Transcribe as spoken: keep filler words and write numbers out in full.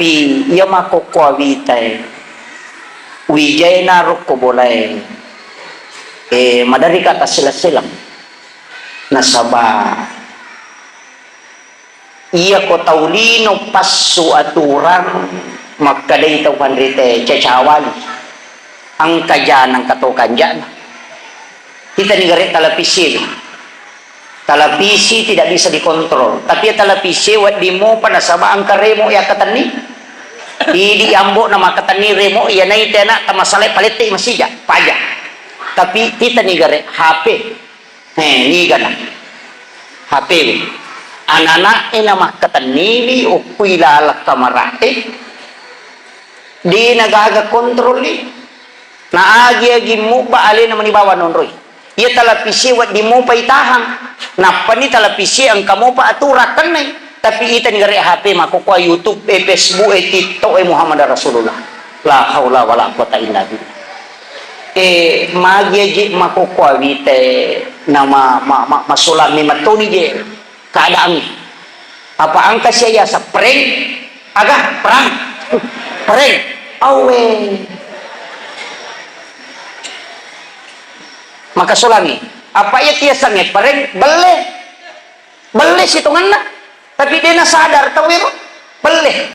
Iya makkokkoe witae, wijaena rokko bolae, eh, maderrika tassilang-silang. Nasaba iyako tau lino passu aturang, makkedai tau panrita, cacawali. Engka jana, engka to kanjana. Kita ni gare televisi. Televisi tidak bisa dikontrol. Tapi ya televisi wedding mopa nasaba engka remote yakkatenni. Idi ambo na makkatenni remote, iya naite anak tamasale palette masija, paja. Tapi kita ni gare H P. He, nigana. H P we. Anak-anak e na makkatenniwi okkui laleng kamara'e. De na gaga kontrolli. Na agi-agi mubba alena mani bawang nonroi. Iya televisi wedding mopa itahang. Nappani televisi engka mopa aturang kennai. Tapi itani gare H P makkokkoe YouTube, eh, Facebook, eh, TikTok, eh, Muhammad Rasulullah. La haula wala quwata illa billah. Eh, magi aji makkokkoe witae nama ma, ma, masulami mattoni je keadaan. Apa engka sia yaseng prank? Aga, perang. Prank. Awe. Maka sulami. Apa iya tiasangnge prank? Belle. Belle sitongenna. Tapi de na sadar tau ero. Belle.